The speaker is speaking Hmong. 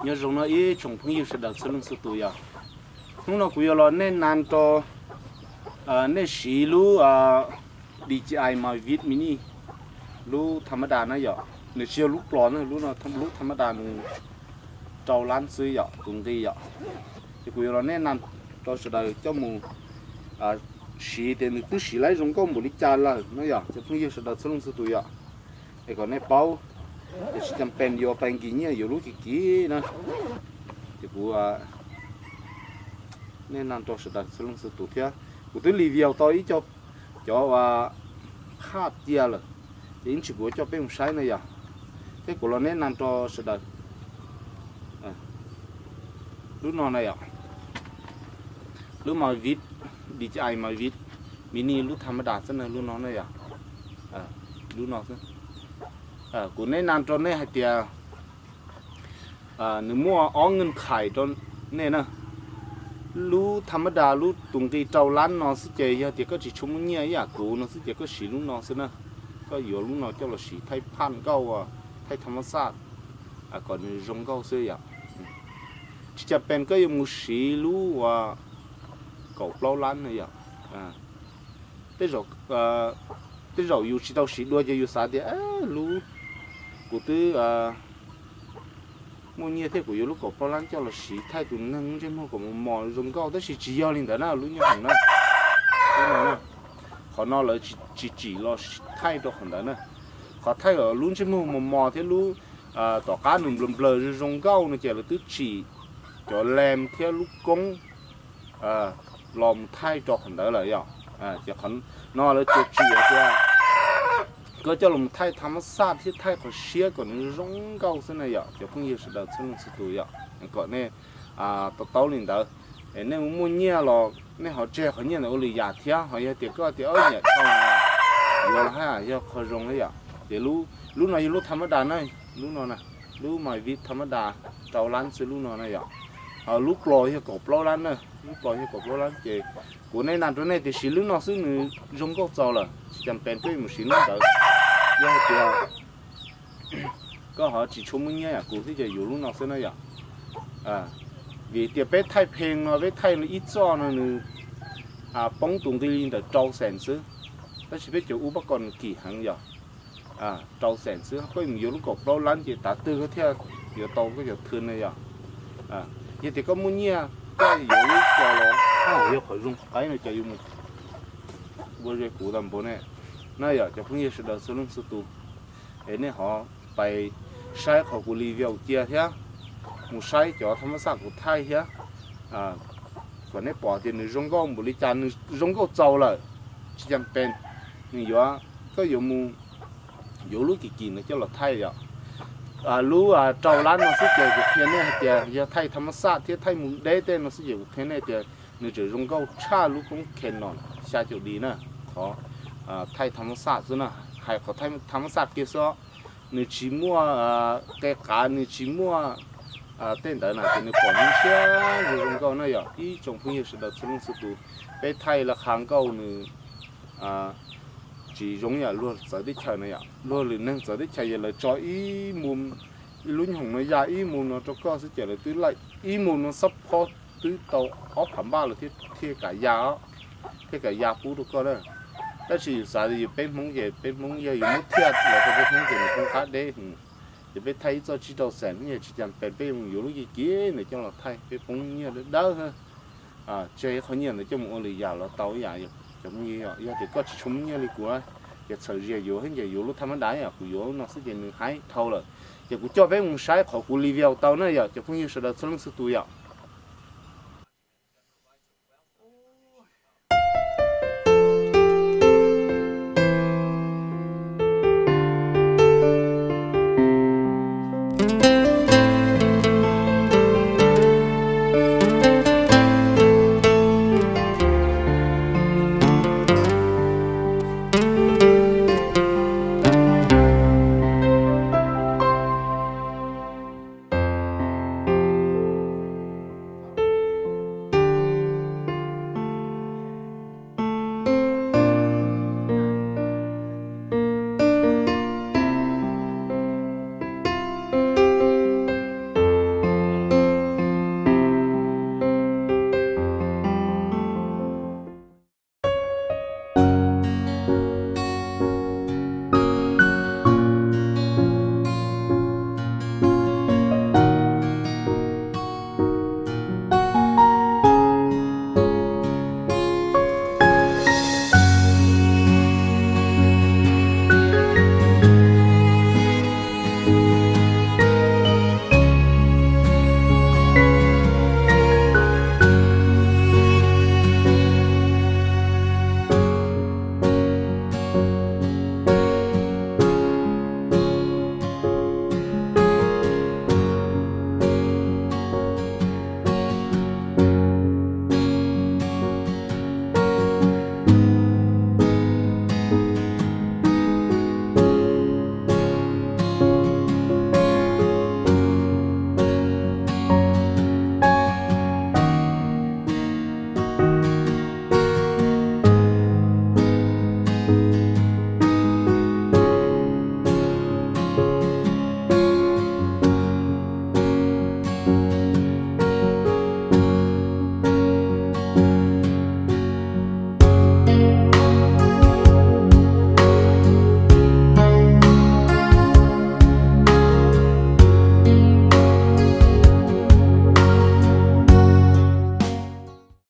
Nyob zoo no ib tsoom phooj ywg sawv daws txhua leej txhua tus yom. Hnub no kuv yuav los nej nan rau nej siv lub D J I Mavic Mini, lub tha mab da na yom. Nws tsis yog lub plos na, lub tha mab da nws rau lab xwb yom, tus nqi yom. Ces kuv yuav los nej nan rau sawv daws coj mus siv tias nws twb siv laib zoo nkauj npaum li cas lawm no yom, cov phooj ywg sawv daws txhua leej txhua tus yom. Es kom nej paub, ces tsis cam pes yuav pais nkim nyiaj yuav lub kim kim na. Ces kuv nej nan rau sawv daws txhua leej txhua tus thiab. Kuv twb li viau tau ib co cov phaj cia lawm, ces ib ntsis kuv yuav coj peb mus saib na yom. Thiab kuv los nej nan rau sawv daws lub no na yom. Lub Mavic, D J I Mavic Mini lub tha mab da xwb na, lub no na yom. Lub no xwb. Kuv nej nan rau nej hais tias nws muaj ob nqi khais rau nej na. Lub tha mab da lub tus nqi rau lab no xwb ces yog tias koj tsis tshua muaj nyiaj ib yam kuv no xwb ces koj siv lub no xwb na. Koj yuav lub no coj los siv thaij phaj nkauj, thaij tha mab xaj kom nws zoo nkauj xwb yom. Tsis cam pes koj yuav mus siv lub uas kaum plaub lab na yom. Tej zaum yus tsis tau siv dua ces yus xav tias lub, kuv twb muaj nyiaj thiab kuv yuav lub kaum plaub lab coj los siv thaij tus neeg lub ntsej muag kom mos mos zoo nkauj, tab sis tsis yog li ntawd na, lub nyob hoom na. Qhov no lawv tsis tsim los thaij rau qhov ntawd na. Qhov thaij lub ntsej muag mos mos thiab lub tom qab nws nplaws nplaws zoo zoo nkauj no ces lawv twb tsim cov lem thiab lub koob los mus thaij rau qhov ntawd lawm yom. Ces qhov no lawv tsuas tsim hais tias koj coj los thaij tha mab xaj thiab thaij qhov siab kom nws zoo nkauj xwb na yom, cov phooj ywg sawv daws txhua leej txhua tus yom, kom nej to taub li ntawd. Es nej muaj nyiaj los nej ho tseg qhov nyiaj ntawd ua lwm yam thiab, ho yog tias koj tias nyiam dhau yuav los haj yam yog qhov zoo na yom. Ces lub no yog lub tha mab da na, lub no na, lub Mavic tha mab da rau lab xwb lub no na yom. Ho lub plos yog kaum plaub lab na, lub plos yog kaum plaub lab ces kuv nej nan rau nej tias siv lub no xwb nws zoo nkauj txaus lawm, tsis cam pes koj yuav mus siv lub ntawd. Yog hais tias koj ho tsis tshua muaj nyiaj yam kuv thiab ces yuav lub no xwb na yom. Vim tias peb thaij pheej no peb thaij ib txoj no nws poob tus nqi li ntawm rau xees xwb, tab sis peb cov ub pab kom nws kim heev yom. Rau xees xwb, koj mus yuav lub kaum plaub lab ces tav twg koj thiaj yuav tau koj cov thw na yom. Yog tias koj muaj nyiaj koj yuav lub cov los haj yog qhov zoo qaib no ces yuav mus ua ze kuv tas npaum ne. Na yom cov phooj ywg sawv daws txhua leej txhua tus, es nej ho pais saib qhov kuv li viau cia thiab mus saib cov tha mab xaj kuv thaij thiab, kom nej pom tias nws zoo nkauj npaum li cas, nws zoo nkauj txaus lawm, tsis cam pes nws yuav, koj yuav mus yuav lub kim kim ntawd coj los thaij yom. Lub rau lab no xwb ces kuv qhia nej hais tias yog thaij tha mab xaj thiab thaij mus deb tej no xwb ces kuv qhia nej tias nws tseem zoo nkauj tshaj lub koob Canon xya caum D na, qhov thaij tha mab xaj xwb na. Hais qhov thaij tha mab xaj kiag xwb, nws tsis muaj qe qav, nws tsis muaj tej ntawd na ces nws pom nws siab zoo zoo nkauj na yom. Ib tsoom phooj ywg sawv daws txhua leej txhua tus, peb thaij laj qha nkauj nws tsis zoo yam luag txawv teb chaws na yom. Luag lwm neeg txawv teb chaws yog lawv tso ib mus, ib lub nyoog no ya ib mus no rau koj xwb ces lawv twb laij ib mus no xab phob twb tau ob phav npaj lawm thiaj kam ya, thiaj kam ya pub rau koj na. Tab sis yus xav tias yus peb Hmoob ces peb Hmoob yog yus muab thiaj los rau peb Hmoob ces nws poob qab deb. Ces peb thaij ib txoj tsib rau xees no ces tsis cam pes peb yuav mus yuav lub kim kim ntawd coj los thaij peb poob nyiaj dawb dawb. Tseg qhov nyiaj ntawd coj mus ua lwm yam los tau ib yam. Cov phooj ywg, yog tias koj tsis tshua muaj nyiaj li kuv, ces txhawm zias yuav thiab ces yuav lub tha mab da yom, kuv yuav lub no xwb ces nws haib dhau lawm. Ces kuv coj peb mus saib qhov kuv li viau tau na yom cov phooj ywg sawv daws txhua leej txhua tus yom.